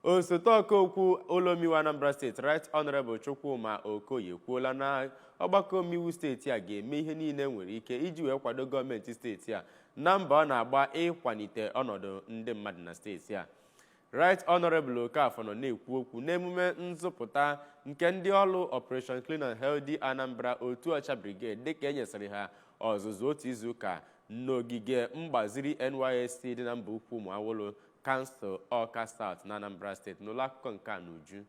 Osote ọkaokwu ụlọ omeiwu Anambra Steeti, Right Honorable Chukwuma Okoye, ekwuola na ọgbakọ omeiwu steeti a ga-eme ihe niile nwere ike iji wee kwado gọọmenti steeti a na mbọ ọ na-agba ịkwalite ọnọdụ ndị mmadụ na steeti a. Right Honorable Okafor nọ na-ekwu okwu n'emume nzụpụta nke ndị ọrụ Operation Clean and Healthy Anambra, otu Ọcha Brigade, dịka e nyesịrị ha ọzụzụ otu izuụka n'ogige mgbaziri NYSC dị na mba ukwu Ụmụawụlụ, kansụl Ọka South na Anambra Steeti. N'ụlọ akụkọ nke a n'uju.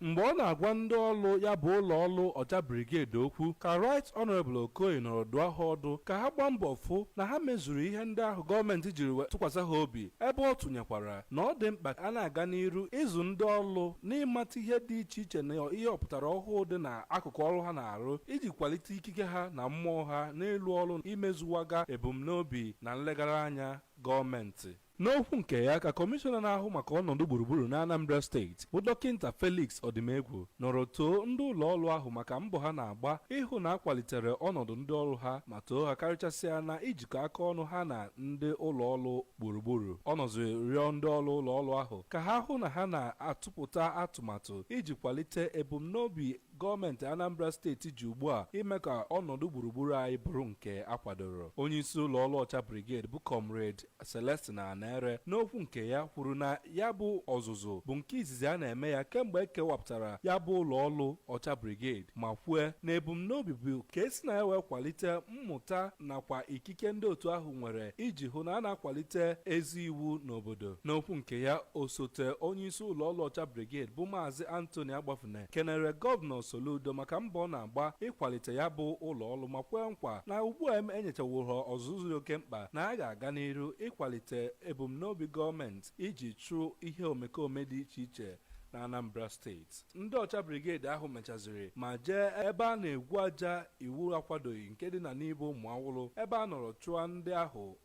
Mgbe ọ na-agwa ndị ọrụ ya bụ ụlọ ọrụ Ọcha Brigade okwu, ka Right Honorable Okoye nọrọ dụọ ha ọdụ ka ha gbaa mbọ fụ na ha mezuru ihe ndị ahụ gọọmenti jiri tụkwasị ha obi, ebe ọ tụnyekwara na ọ dị mkpa a na-aga n'iru ịzụ ndị ọrụ n'ịmata ihe dị iche iche na ihe ọpụtara ọhụụ dị n'akụkụ ọrụ ha na-arụ, iji kwalite ikike ha na mmụọ ha n'ịlụ ọrụ imezuwaga ebumnobi na nlegara anya gọọmenti. N'okwu nke ya, ka kọmishọna na-ahụ maka ọnọdụ gburugburu na Anambra Steeti, bụ Dọkịnta Felix Ọdịmegwu, nọrọ too ndị ụlọ ọrụ ahụ maka mbọ ha na-agba ịhụ na akwalitere ọnọdụ ndị ọrụ ha, ma too ha karịchasịa na ijikọ aka ọnụ ha na ndị ụlọ ọrụ gburugburu. Ọ nọziri rịọ ndị ọrụ ụlọ ọrụ ahụ ka ha hụ na ha na-atụpụta atụmatụ iji kwalite ebumnobi gọọmenti Anambra Steeti ji ugbu a ime ka ọnọdụ gburugburu anyị bụrụ nke akwadoro. Onye isi ụlọ ọrụ Ọcha Brigade, bụ Comrade Celestin Anere, n'okwu nke ya kwuru na ya bụ ọzụzụ bụ nke izizi a na-eme ya kemgbe e kewapụtara ya bụ ụlọ ọrụ Ọcha Brigade, ma kwue na ebumnobi bụ ka esi na ya wee kwalite mmụta nakwa ikike ndị otu ahụ nwere iji hụ na a na-akwalite ezi iwu n'obodo. N'okwu nke ya, osote onye isi ụlọ ọrụ Ọcha Brigade, bụ Maazị Anthony Agbafune, kenere Gọvanọ Soludo maka mbọ ọ na-agba ịkwalite ya bụ ụlọ ọrụ, ma kwee nkwa na ugbu a enyechaworo ọzụzụ dị oke mkpa, na a ga-aga n'iru ịkwalite ebumnobi gọọmenti iji chụọ ihe omekome dị iche iche na Anambra Steeti. Ndị Ọcha Brigade ahụ mechaziri ma jee ebe a na-egwu aja iwu akwadoghị nke dị na n'Ibo Ụmụawụlụ, ebe a nọrọ chụọ ndị ahụ.